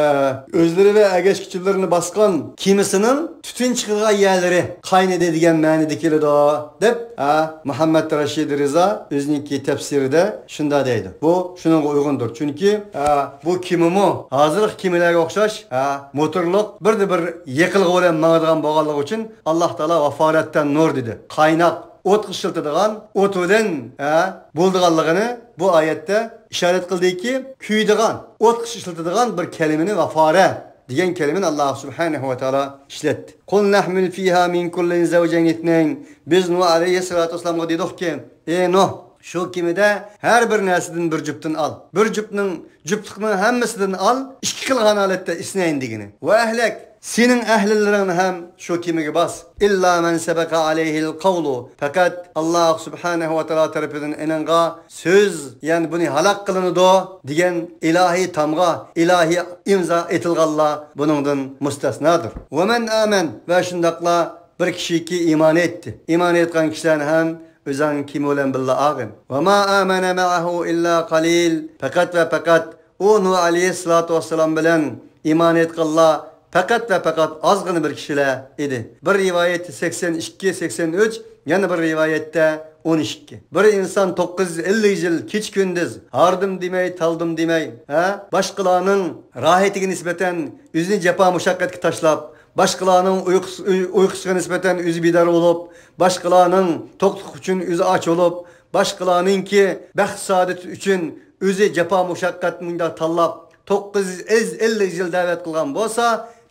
ئۆزلىرى ۋە ئەگەشكۈچىلىرىنى باسقان كېمىسىنىڭ تۈتۈن چىقىدىغان يەرلىرى قاينىدى دېگەن مەنىدە كېلىدۇ، دەپ، ئە، مۇھەممەد رەشىد رىزا ئۆزىنىڭكى تەپسىرىدە شۇنداق دەيدۇ. بۇ شۇنىڭغا ئۇيغۇندۇر. چۈنكى، ئە، بۇ كېمىمۇ ھازىرقى كېمىلەرگە ئوخشاش، ئە، موتورلۇق بىردە بىر يېقىلغۇ بىلەن ماڭىدىغان بولغانلىقى ئۈچۈن، ئاللاھ تائالا ۋەفارەتتەن نۇر دېدى. قايناق، ئوتقا ئىشلىتىدىغان، ئوت بىلەن، ئە، بولىدىغانلىقىنى بۇ ئايەتتە ئىشارەت قىلدىكى، كۆيىدىغان، ئوتقا ئىشلىتىدىغان بىر كەلىمىنى، ۋەفارە دېگەن كەلىمىنى ئاللاھ سۇبھانەھۇ ۋە تائالا ئىشلەتتى. قل نحمل فيها من كل زوجين اثنين. بىز نۇھ ئەلەيھىسسالاتۇ ۋەسسالامغا دېدۇقكى، ئەي نۇھ، شۇ كېمىدە ھەر بىر نەرسىدىن بىر جۈپتىن ئال. بىر جۈپنىڭ، جۈپلۈكنىڭ ھەممىسىدىن ئال، ئىككى قىلغان ھالەتتە، ئىسنەين دېگىنى. ۋە ئەھلەك، سېنىڭ ئەھلىلىرىڭنى ھەم شۇ كېمىگە باس. إلا من سبق عليه القول. پەقەت ئاللاھ سۇبھانەھۇ ۋە تائالا تەرىپىدىن ئېنىڭغا سۆز، يەنى بۇنى ھالاك قىلىنىدۇ دېگەن ئىلاھىي تامغا، ئىلاھىي ئىمزا ئېتىلغانلار بۇنىڭدىن مۇستەسنادۇر. ومن آمن، ۋە شۇنداقلا بىر كىشىكى ئىمان ئېيتتى. ئىمان ئېيتقان كىشىلەرنى ھەم ئۆزۈڭ كېمە بىلەن بىللە ئالغىن. وما آمن معه إلا قليل. پەقەت ۋە پەقەت ئۇ نۇھ ئەلەيھىسسالاتۇ ۋەسسالام بىلەن ئىمان ئېيتقانلار پەقەت ۋە پەقەت ئازغىنە بىر كىشىلەر ئىدى. بىر رىۋايەتتە سەكسەن ئىككى، سەكسەن ئۈچ، يەنە بىر رىۋايەتتە ئون ئىككى. بىر ئىنسان توققۇز يۈز ئەللىك يىل كېچە-كۈندۈز ھاردىم دېمەي، تالدىم دېمەي، ھە؟ باشقىلارنىڭ راھىتىگە نىسبەتەن ئۆزىنى جاپا-مۇشەققەتكە تاشلاپ، باشقىلارنىڭ ئۇيقۇس-، ئۇي-، ئۇيقۇسىغا نىسبەتەن ئۆزى بىدار بولۇپ، باشقىلارنىڭ توقلۇق ئۈچۈن ئۆزى ئاچ بولۇپ، باشقىلارنىڭكى بەخت-سائادىتى ئۈچۈن ئۆزى جاپا-مۇشەققەتنى مۇنداق تاللاپ، توققۇز يۈز ئەللىك يىل دەۋەت قىلغان بولسا،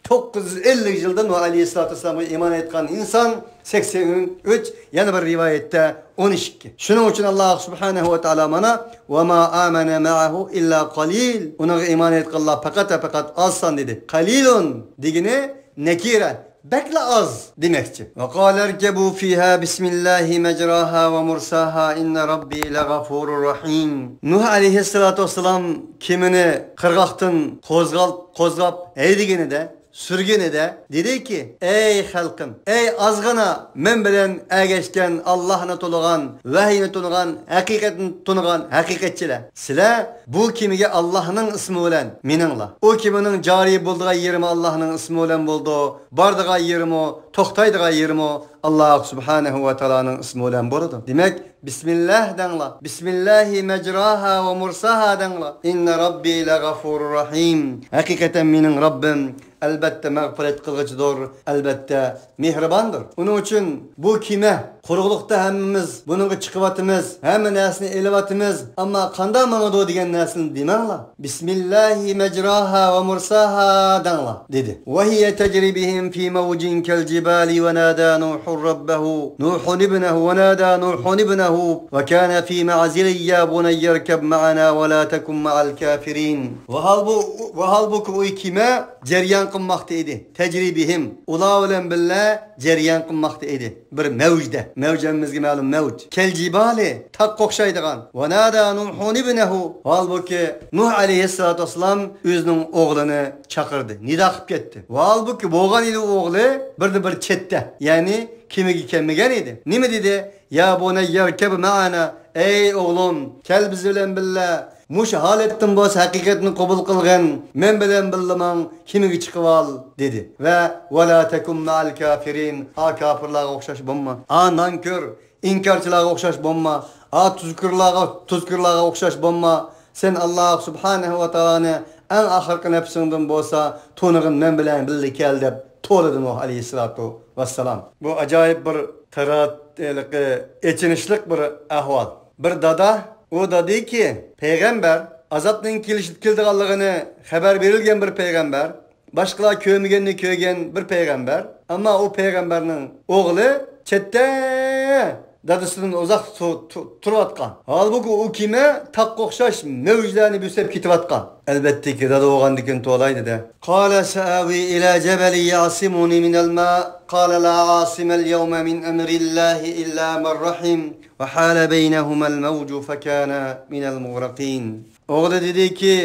توققۇز يۈز ئەللىك يىلدا نۇھ ئەلەيھىسسالاتۇ ۋەسسالامغا ئىمان ئېيتقان ئىنسان سەكسەن ئۈچ، يەنە بىر رىۋايەتتە ئون ئىككى. شۇنىڭ ئۈچۈن ئاللاھ سۇبھانەھۇ ۋە تائالا مانا، «ۋە ما ئامەنە مەئەھۇ ئىللا قەلىل». ئۇنىڭغا ئىمان ئېيتقانلار پەقەت ۋە پەقەت ئاز سان دېدى. قەلىلۇن دېگىنى نەكىرە، بەكلا ئاز دېمەكچى. «ۋە قالە ئىركەبۇ فىھا بىسمىللاھى مەجراھا ۋە مۇرساھا ئىننە رەببى لەغەفۇرۇر رەھىم». نۇھ ئەلەيھىسسالاتۇ ۋەسسالام كېمىنى قىرغاقتىن قوزغال-، قوزغاپ ھەيدىگىنىدە، سۈرگىنىدە دېدىكى، «ئەي خەلقىم، ئەي ئازغىنا مەن بىلەن ئەگەشكەن، ئاللاھنى تونۇغان، ۋەھىينى تونۇغان، ھەقىقەتنى تونۇغان ھەقىقەتچىلەر! سىلەر بۇ كېمىگە ئاللاھنىڭ ئىسمى بىلەن مىنىڭلار. ئۇ كېمىنىڭ جارى بولىدىغان يېرىمۇ ئاللاھنىڭ ئىسمى بىلەن بولىدۇ، بارىدىغان يېرىمۇ، توختايدىغان يېرىمۇ ئاللاھ سۇبھانەھۇ ۋە تائالانىڭ ئىسمى بىلەن بولىدۇ. دېمەك، بىسمىللاھ دەڭلار. بىسمىللاھى مەجراھا ۋە مۇرساھا دەڭلار. ئىننە رەببى لەغەفۇرۇر رەھىم. ھەقىقەتەن مېنىڭ رەببىم ئەلبەتتە مەغپىرەت قىلغۇچىدۇر، ئەلبەتتە مېھرىباندۇر. ئۇنىڭ ئۈچۈن بۇ كېمە قۇرۇقلۇقتا ھەممىمىز بۇنىڭغا چىقىۋاتىمىز، ھەممە نەرسىنى ئېلىۋاتىمىز، ئەمما قانداق ماڭىدۇ دېگەن نەرسىنى دېمەڭلار. بىسمىللاھى مەجراھا ۋە مۇرساھا دەڭلار، دېدى. ۋە ھىيە تەجرى بىھىم فى مەۋجىن كەل جىبالى ۋە نادى نۇھۇن رەببەھۇ، نۇھۇن ئىبنەھۇ، ۋە نادى نۇھۇن ئىبنەھۇ ۋە كانە فى مەزىلىن يا بۇنەييە اركەب مەئەنا ۋە لا تەكۇن مەئەل كافىرىن. ۋەھالبۇ-، ۋەھالبۇكى ئۇ كېمە جەريان قىلماقتا ئىدى. تەجرى بىھىم، ئۇلار بىلەن بىللە جەريان قىلماقتا ئىدى. بىر مەۋجدە. مەۋج ھەممىمىزگە مەلۇم مەۋج. كەل جىبالى، تاغقا ئوخشايدىغان. ۋە نادى نۇھۇن ئىبنەھۇ. ھالبۇكى، نۇھ ئەلەيھىسسالاتۇ ۋەسسالام ئۆزىنىڭ ئوغلىنى چاقىردى، نىدا قىلىپ كەتتى. ۋە ھالبۇكى، بولغان ئىدى ئوغلى، بىردە بىر چەتتە، يەنى كېمىگە كەلمىگەن ئىدى. نېمە دېدى؟ يا بۇنەييە اركەب مەئەنا. ئەي ئوغلۇم، كەل بىز بىلەن بىللە. مۇشۇ ھالەتتىن بولسا ھەقىقەتنى قوبۇل قىلغىن، مەن بىلەن بىللە ماڭ، كېمىگە چىقىۋال، دېدى. ۋە ۋە لا تەكۇن مەئەل كافىرىن، ئا كاپىرلارغا ئوخشاش بولما، ئا نانكۆر، ئىنكارچىلارغا ئوخشاش بولما، ئا تۇزكورلارغا، تۇزكورلارغا ئوخشاش بولما. سەن ئاللاھ سۇبھانەھۇ ۋە تائالانى ئەڭ ئاخىرقى نەپسىڭدىن بولسا تونۇغىن، مەن بىلەن بىللە كەل، دەپ توۋلىدى نۇھ ئەلەيھىسسالاتۇ ۋەسسالام. بۇ ئاجايىپ بىر تارا-، ھېلىقى ئېچىنىشلىق بىر ئەھۋال. بىر دادا، ئۇ دادىكى، پەيغەمبەر ئازابنىڭ كېلىش-، كېلىدىغانلىقىنى خەۋەر بېرىلگەن بىر پەيغەمبەر، باشقىلار كۆرمىگەننى كۆرگەن بىر پەيغەمبەر. ئەمما ئۇ پەيغەمبەرنىڭ ئوغلى چەتتە، دادىسىدىن ئۇزاق تۇ-، تۇ-، تۇرۇۋاتقان. ھالبۇكى، ئۇ كېمە تاغقا ئوخشاش مەۋجلەرنى بۆسۈپ كېتىۋاتقان. ئەلۋەتتىكى، دادا بولغاندىكىن توۋلايدۇ-دە. قال سآوي إلى جبل يعصمني من الماء قال لا عاصم اليوم من أمر الله إلا من رحم وحال بينهما الموج فكان من المغرقين. ئوغلى دېدىكى،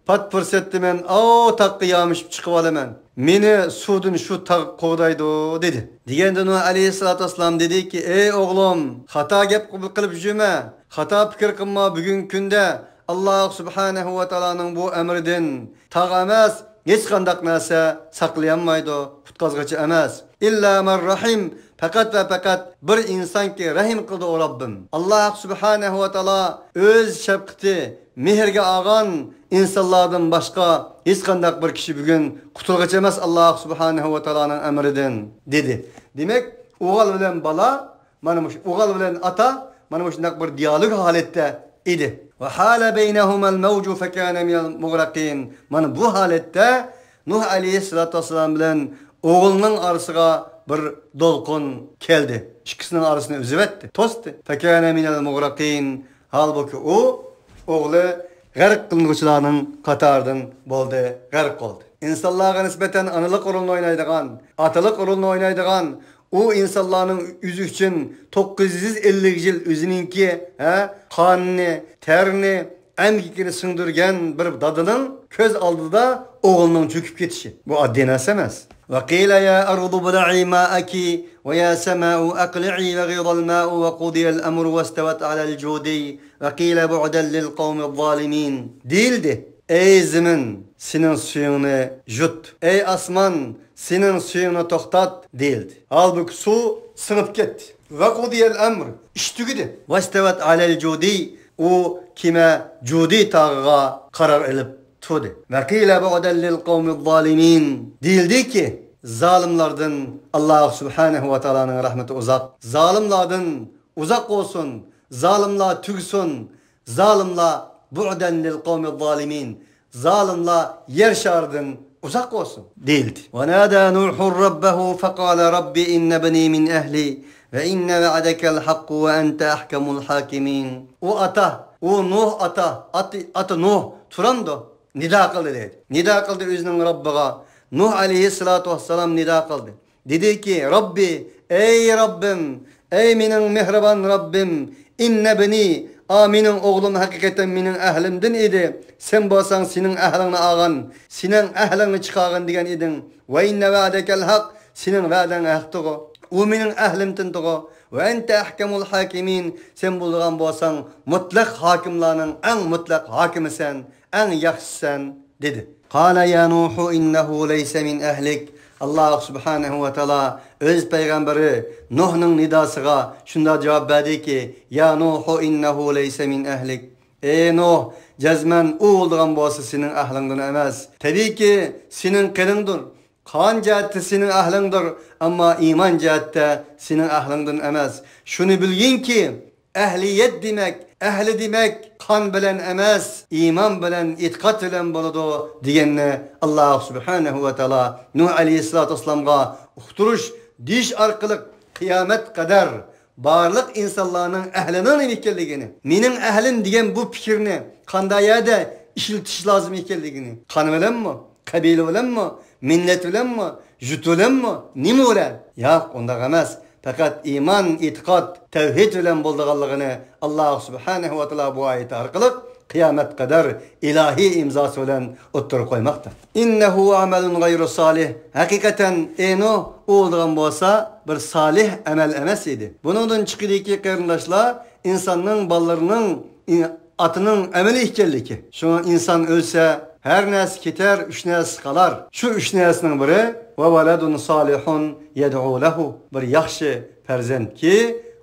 پات پۇرسەتتە مەن ئاۋۇ تاغقا يامىشىپ چىقىۋالىمەن. مېنى سۇدىن شۇ تاغ قوغدايدۇ، دېدى. دېگەندە نۇھ ئەلەيھىسسالاتۇ ۋەسسالام دېدىكى، ئەي ئوغلۇم، خاتا گەپ قىلىپ يۈرمە، خاتا پىكىر قىلما، بۈگۈنكى كۈندە ئاللاھ سۇبھانەھۇ ۋە تائالانىڭ بۇ ئەمرىدىن تاغ ئەمەس، ھېچقانداق نەرسە ساقلىيالمايدۇ، قۇتقازغۇچى ئەمەس. ئىللا مەن رەھىم، پەقەت ۋە پەقەت بىر ئىنسانكى رەھىم قىلدى ئۇ رەببىم. ئاللاھ سۇبھانەھۇ ۋە تائالا ئۆز شەپقىتى، مېھرىگە ئالغان ئىنسانلاردىن باشقا ھېچقانداق بىر كىشى بۈگۈن قۇتۇلغۇچى ئەمەس ئاللاھ سۇبھانەھۇ ۋە تائالانىڭ ئەمرىدىن، دېدى. دېمەك، ئوغۇل بىلەن بالا، مانا مۇشۇ ئوغۇل بىلەن ئاتا مانا مۇشۇنداق بىر دىيالوگ ھالەتتە ئىدى. ۋە ھالە بەينەھۇمەل مەۋجۇ فەكانە مىنەل مۇغرەقىن. مانا بۇ ھالەتتە نۇھ ئەلەيھىسسالاتۇ ۋەسسالام بىلەن ئوغلىنىڭ ئارىسىغا بىر دولقۇن كەلدى. ئىككىسىنىڭ ئارىسىنى ئۈزۈۋەتتى، توستى. فەكانە مىنەل مۇغرەقىن. ھالبۇكى، ئۇ ئوغلى غەرق قىلىنغۇچىلارنىڭ قاتارىدىن بولدى، غەرق بولدى. ئىنسانلارغا نىسبەتەن ئانىلىق رولىنى ئوينايدىغان، ئاتىلىق رولىنى ئوينايدىغان، ئۇ ئىنسانلارنىڭ ئۆزى ئۈچۈن توققۇز يۈز ئەللىك يىل ئۆزىنىڭكى، ھە، قانىنى، تەرىنى، ئەمگىكىنى سىڭدۈرگەن بىر دادىنىڭ كۆز ئالدىدا ئوغلىنىڭ چۆكۈپ كېتىشى. بۇ ئاددىي نەرسە ئەمەس. وقيل يا أرض ابلعي ماءك ويا سماء أقلعي وغيض الماء وقضي الأمر واستوت على الجودي وقيل بعدا للقوم الظالمين. دېيىلدى، ئەي زېمىن، سېنىڭ سۈيۈڭنى يۇت، ئەي ئاسمان، سېنىڭ سۈيۈڭنى توختات، دېيىلدى. ھالبۇكى، سۇ سىڭىپ كەتتى. ۋە قۇزىيەل ئەمر، ئىش تۈگىدى. ۋەستەۋەت ئەلەل جۇدى، ئۇ كېمە جۇدى تاغىغا قارار ئېلىپ تۇردى. ۋە قىلە بۇئدەن لىل قەۋمىز زالىمىن، دېيىلدىكى، زالىملاردىن ئاللاھ سۇبھانەھۇ ۋە تائالانىڭ رەھمىتى ئۇزاق. زالىملاردىن ئۇزاق بولسۇن، زالىملار تۈگىسۇن، زالىملار بۇئدەن لىل قەۋمىز زالىمىن، زالىملار يەر شارىدىن ئۇزاق بولسۇن، دېيىلدى. ونادى نوح ربه فقال رب إن ابني من أهلي وإن وعدك الحق وأنت أحكم الحاكمين. ئۇ ئاتا، ئۇ نوح ئاتا، ئاتا، ئاتا نوح تۇرامدۇ؟ نىدا قىلدى دەيدۇ. نىدا قىلدى ئۆزىنىڭ رەببىغا. نوح ئەلەيھىسسالاتۇ ۋەسسالام نىدا قىلدى. دېدىكى، رەببى، ئەي رەببىم، ئەي مېنىڭ مېھرىبان رەببىم، ئىننە بىنى، ئا، مېنىڭ ئوغلۇم ھەقىقەتەن مېنىڭ ئەھلىمدىن ئىدى. سەن بولساڭ سېنىڭ ئەھلىڭنى ئالغان، سېنىڭ ئەھلىڭنى چىقارغىن دېگەن ئىدىڭ. ۋە ئىننە ۋەئدەكەل ھەق، سېنىڭ ۋەدەڭ ھەقتىغۇ. ئۇ مېنىڭ ئەھلىمدىنتىغۇ. ۋە ئەنتە ئەھكەمۇل ھاكىمىن، سەن بولىدىغان بولساڭ مۇتلەق ھاكىملارنىڭ ئەڭ مۇتلەق ھاكىمىسەن، ئەڭ ياخشىسەن، دېدى. قال يا نوح إنه ليس من أهلك. ئاللاھ سۇبھانەھۇ ۋە تائالا ئۆز پەيغەمبىرى نوھنىڭ نىداسىغا شۇنداق جاۋاب بەردىكى، يا نوح إنه ليس من أهلك. ئەي نوھ، جەزمەن ئۇ بولىدىغان بولسا سېنىڭ ئەھلىڭدىن ئەمەس. تەبىئىيكى، سېنىڭ قېنىڭدۇر. قان جەھەتتە سېنىڭ ئەھلىڭدۇر، ئەمما ئىمان جەھەتتە سېنىڭ ئەھلىڭدىن ئەمەس. شۇنى بىلگىنكى، ئەھلىيەت دېمەك، ئەھلى دېمەك، قان بىلەن ئەمەس، ئىمان بىلەن، ئېتىقاد بىلەن بولىدۇ، دېگەننى ئاللاھ سۇبھانەھۇ ۋە تائالا نۇھ ئەلەيھىسسالاتۇ ۋەسسالامغا ئۇقتۇرۇش، دېيىش ئارقىلىق قىيامەت قەدەر بارلىق ئىنسانلارنىڭ ئەھلىنىڭ نېمە ئىكەنلىكىنى، مېنىڭ ئەھلىم دېگەن بۇ پىكىرنى قانداق يەردە ئىشلىتىش لازىم ئىكەنلىكىنى، قان بىلەنمۇ، قەبىلە بىلەنمۇ، مىللەت بىلەنمۇ، يۇرت بىلەنمۇ، نېمە بىلەن؟ ياق، ئۇنداق ئەمەس. پەقەت ئىمان، ئېتىقاد، تەۋھىد بىلەن بولىدىغانلىقىنى ئاللاھ سۇبھانەھۇ ۋە تائالا بۇ ئايىتى ئارقىلىق قىيامەت قەدەر ئىلاھىي ئىمزاسى بىلەن ئوتتۇرىغا قويماقتا. إنه عمل غير صالح. ھەقىقەتەن ئېنۇ ئۇ بولىدىغان بولسا بىر سالىھ ئەمەل ئەمەس ئىدى. بۇنىڭدىن چىقىدۇكى قېرىنداشلار، ئىنساننىڭ بالىلىرىنىڭ ئى-، ئاتىنىڭ ئەمىلى ئىكەنلىكى. شۇڭا ئىنسان ئۆلسە، ھەر نەرسە كېتەر، ئۈچ نەرسە قالار. شۇ ئۈچ نەرسىنىڭ بىرى، ۋە ۋەلەدۇن سالىھۇن يەدئۇ لەھۇ، بىر ياخشى پەرزەنتكى،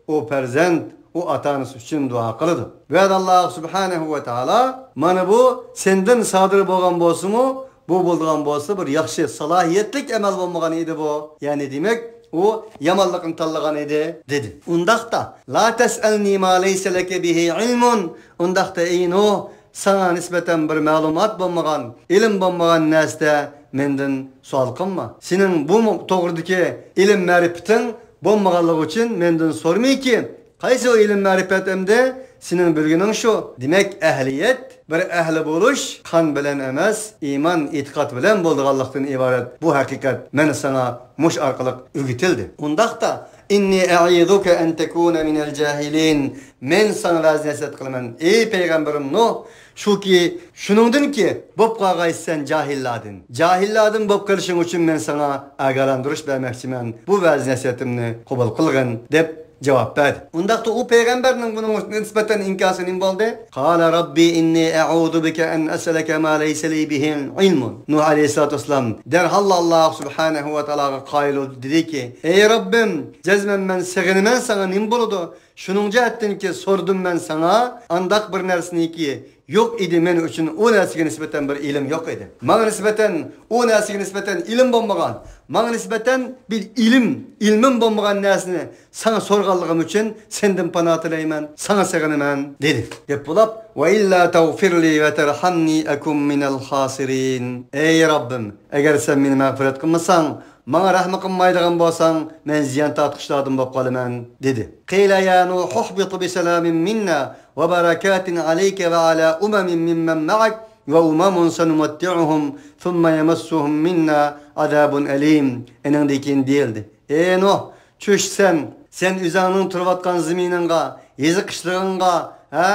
ئۇ پەرزەنت ئۇ ئاتا-ئانىسى ئۈچۈن دۇئا قىلىدۇ. بۇ يەردە ئاللاھ سۇبھانەھۇ ۋە تائالا، مانا بۇ سەندىن سادىر بولغان بولسىمۇ، بۇ بولىدىغان بولسا بىر ياخشى سالاھىيەتلىك ئەمەل بولمىغان ئىدى بۇ. يەنى دېمەك، ئۇ يامانلىقنى تاللىغان ئىدى، دېدى. ئۇنداقتا، لا تەسئەلنى ما لەيسە لەكە بىھى ئىلمۇن. ئۇنداقتا، ئەي نۇھ، ساڭا نىسبەتەن بىر مەلۇمات بولمىغان، ئىلىم بولمىغان نەرسىدە مەندىن سوئال قىلما. سېنىڭ بۇ توغرىدىكى ئىلىم مەرىپىتىڭ بولمىغانلىقى ئۈچۈن مەندىن سورىمىكى، قايسى ئۇ ئىلىم مەرىپەت ئەمدى؟ سېنىڭ بىلگىنىڭ شۇ. دېمەك، ئەھلىيەت، بىر ئەھلى بولۇش قان بىلەن ئەمەس، ئىمان، ئېتىقاد بىلەن بولىدىغانلىقتىن ئىبارەت بۇ ھەقىقەت مانا ساڭا مۇشۇ ئارقىلىق ئۆگىتىلدى. ئۇنداقتا، إني أعيذك أن تكون من الجاهلين. مەن ساڭا ۋەز-نەسىھەت قىلىمەن، ئەي پەيغەمبىرىم نۇھ، شۇكى، شۇنىڭدىنكى بولۇپ قالغايسەن جاھىللاردىن. جاھىللاردىن بولۇپ قېلىشىڭ ئۈچۈن مەن ساڭا ئاگاھلاندۇرۇش بەرمەكچىمەن. بۇ ۋەز-نەسىھەتىمنى قوبۇل قىلغىن، دەپ جاۋاب بەردى. ئۇنداقتا ئۇ پەيغەمبەرنىڭ بۇنىڭغا نىسبەتەن ئىنكاسى نېمە بولدى؟ قال رب إني أعوذ بك أن أسألك ما ليس لي به علم. نۇھ ئەلەيھىسسالاتۇ ۋەسسالام دەرھاللا ئاللاھ سۇبھانەھۇ ۋە تائالاغا قايىل بولۇپ دېدىكى، ئەي رەببىم، جەزمەن مەن سېغىنىمەن ساڭا، نېمە بولىدۇ؟ شۇنىڭ جەھەتتىنكى سورىدىم مەن ساڭا، ئانداق بىر نەرسىنىكى يوق ئىدى مەن ئۈچۈن، ئۇ نەرسىگە نىسبەتەن بىر ئىلىم يوق ئىدى. ماڭا نىسبەتەن، ئۇ نەرسىگە نىسبەتەن ئىلىم بولمىغان، ماڭا نىسبەتەن بىر ئىلىم، ئىلمىم بولمىغان نەرسىنى ساڭا سورىغانلىقىم ئۈچۈن سەندىن پاناھ تىلەيمەن، ساڭا سېغىنىمەن، دېدى. دەپ بولۇپ، ۋە ئىللا تەغفىرلى ۋە تەرھەمنى ئەكۇن مىنەل خاسىرىن. ئەي رەببىم، ئەگەر سەن مېنى مەغپىرەت قىلمىساڭ، ماڭا رەھمى قىلمايدىغان بولساڭ، مەن زىيان تارتقۇچىلاردىن بولۇپ قالىمەن، دېدى. قىلە يا نۇھ ئۇھبىت بىسالامىن مىننا ۋە بەرەكاتىن ئەلەيكە ۋە ئەلا ئۇمەمىن مىممەن مەئەك ۋە ئۇمەمۇن سەنۇمەتتىئۇھۇم سۇممە يەمەسسۇھۇم مىننا ئازابۇن ئەلىم. ئېنىڭدىن كېيىن دېيىلدى، ئەي نۇھ، چۈش سەن، سەن ئۆزۈڭنىڭ تۇرۇۋاتقان زېمىنىڭغا، يېزا قىشلىقىڭغا، ھە،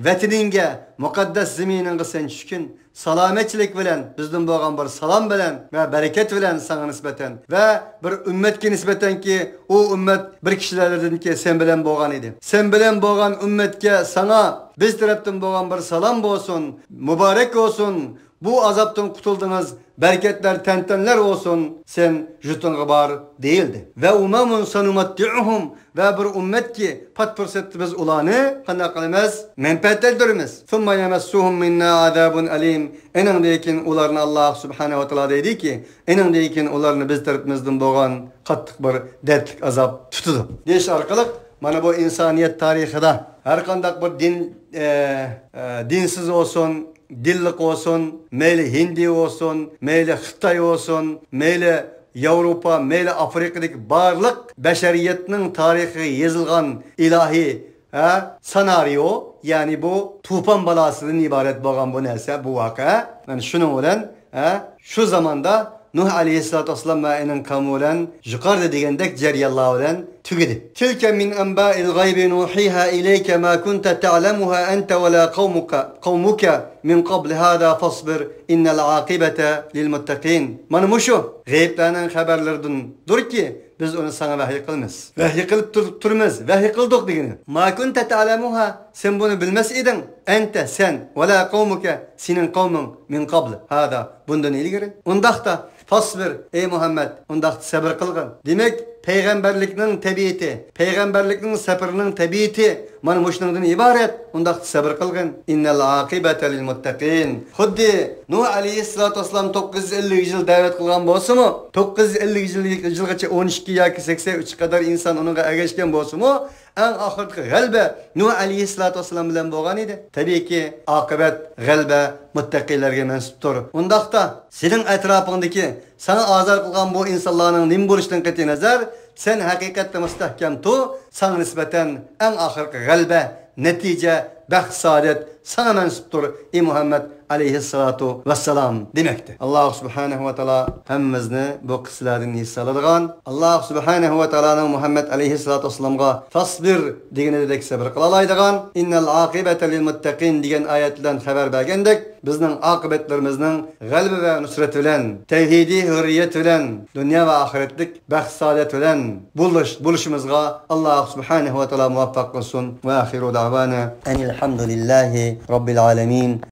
ۋەتىنىڭگە، مۇقەددەس زېمىنىڭغا سەن چۈشكىن. سالامەتچىلىك بىلەن، بىزدىن بولغان بىر سالام بىلەن ۋە بەرىكەت بىلەن ساڭا نىسبەتەن ۋە بىر ئۈممەتكە نىسبەتەنكى، ئۇ ئۈممەت بىر كىشىلەردىنكى سەن بىلەن بولغان ئىدى. سەن بىلەن بولغان ئۈممەتكە، ساڭا بىز تەرەپتىن بولغان بىر سالام بولسۇن، مۇبارەك بولسۇن. بۇ ئازابتىن قۇتۇلدىڭىز، بەرىكەتلەر، تەنتەنىلەر بولسۇن سەن جۇتۇڭغا بار دېيىلدى. ۋە ئۇمەمۇن سەنۇمەتتىئۇھۇم، ۋە بىر ئۈممەتكى پات پۇرسەتتە بىز ئۇلارنى قانداق قىلىمىز؟ مەنپەئەتلەندۈرىمىز. ثم يمسهم منا عذاب أليم. ئېنىڭدىن كېيىن ئۇلارنى، ئاللاھ سۇبھانەھۇ ۋە تائالا دەيدىكى، ئېنىڭدىن كېيىن ئۇلارنى بىز تەرىپىمىزدىن بولغان قاتتىق بىر دەردلىك ئازاب تۇتىدۇ. دېيىش ئارقىلىق مانا بۇ ئىنسانىيەت تارىخىدا ھەر قانداق بىر دىن، ئە، ئە، دىنسىز بولسۇن، دىنلىق بولسۇن، مەيلى ھىندى بولسۇن، مەيلى خىتاي بولسۇن، مەيلى ياۋروپا، مەيلى ئافرىقىدىكى بارلىق بەشەرىيەتنىڭ تارىخىغا يېزىلغان ئىلاھىي، ھە، سېنارىيو، يەنى بۇ توپان بالاسىدىن ئىبارەت بولغان بۇ نەرسە، بۇ ۋەقە. مانا شۇنىڭ بىلەن، ھە، شۇ زاماندا نۇھ ئەلەيھىسسالاتۇ ۋەسسالام ۋە ئېنىڭ قەۋمى بىلەن يۇقىرىدا دېگەندەك جەريانلار بىلەن تۈگىدى. تلك من أنباء الغيب نوحيها إليك ما كنت تعلمها أنت ولا قومك، قومك من قبل هذا فاصبر إن العاقبة للمتقين. مانا مۇشۇ غەيىبلەرنىڭ خەۋەرلىرىدىندۇركى، بىز ئۇنى ساڭا ۋەھىي قىلىمىز. ۋەھىي قىلىپ تۇر-، تۇرىمىز، ۋەھىي قىلدۇق دېگىنى. ما كنت تعلمها، سەن بۇنى بىلمەس ئىدىڭ. أنت، سەن، ولا قومك، سېنىڭ قەۋمىڭ، من قبل هذا، بۇندىن ئىلگىرى. ئۇنداقتا، فاصبر، ئەي مۇھەممەد، ئۇنداقتا سەبر قىلغىن. دېمەك، پەيغەمبەرلىكنىڭ تەبىئىتى، پەيغەمبەرلىكنىڭ سەپىرىنىڭ تەبىئىتى مانا مۇشۇنىڭدىن ئىبارەت. ئۇنداقتا سەبر قىلغىن. إن العاقبة للمتقين. خۇددى نۇھ ئەلەيھىسسالاتۇ ۋەسسالام توققۇز يۈز ئەللىك يىل دەۋەت قىلغان بولسىمۇ، توققۇز يۈز ئەللىك يىل، يىلغىچە ئون ئىككى ياكى سەكسەن ئۈچ قەدەر ئىنسان ئۇنىڭغا ئەگەشكەن بولسىمۇ، ئەڭ ئاخىرقى غەلىبە نۇھ ئەلەيھىسسالاتۇ ۋەسسالام بىلەن بولغان ئىدى. تەبىئىيكى، ئاقىۋەت، غەلىبە مۇتتەقىيلەرگە مەنسۇپتۇر. ئۇنداقتا، سېنىڭ ئەتراپىڭدىكى ساڭا ئازار قىلغان بۇ ئىنسانلارنىڭ نېمە بولۇشىدىن قەتئىينەزەر، سەن ھەقىقەتتە مۇستەھكەم تۇر، ساڭا نىسبەتەن ئەڭ ئاخىرقى غەلىبە، نەتىجە، بەخت-سائادەت ساڭا مەنسۇپتۇر، ئى مۇھەممەد ئەلەيھىسسالاتۇ ۋەسسالام دېمەكتە. ئاللاھ سۇبھانەھۇ ۋە تائالا ھەممىمىزنى بۇ قىسسىلەردىن ھېس ئالىدىغان، ئاللاھ سۇبھانەھۇ ۋە تائالانىڭ مۇھەممەد ئەلەيھىسسالاتۇ ۋەسسالامغا فاصبىر دېگىنىدەك سەبر قىلالايدىغان، إن العاقبة للمتقين دېگەن ئايەت بىلەن خەۋەر بەرگەندەك، بىزنىڭ ئاقىۋەتلىرىمىزنىڭ غەلىبە ۋە نۇسرەت بىلەن، تەۋھىدىي ھۆرىيەت بىلەن، دۇنيا ۋە ئاخىرەتلىك بەخت-سائادەت بىلەن بولۇش-، بولۇشىمىزغا ئاللاھ سۇبھانەھۇ ۋە تائالا مۇۋەپپەق قىلسۇن. وآخر دعوانا أن الحمد لله رب العالمين.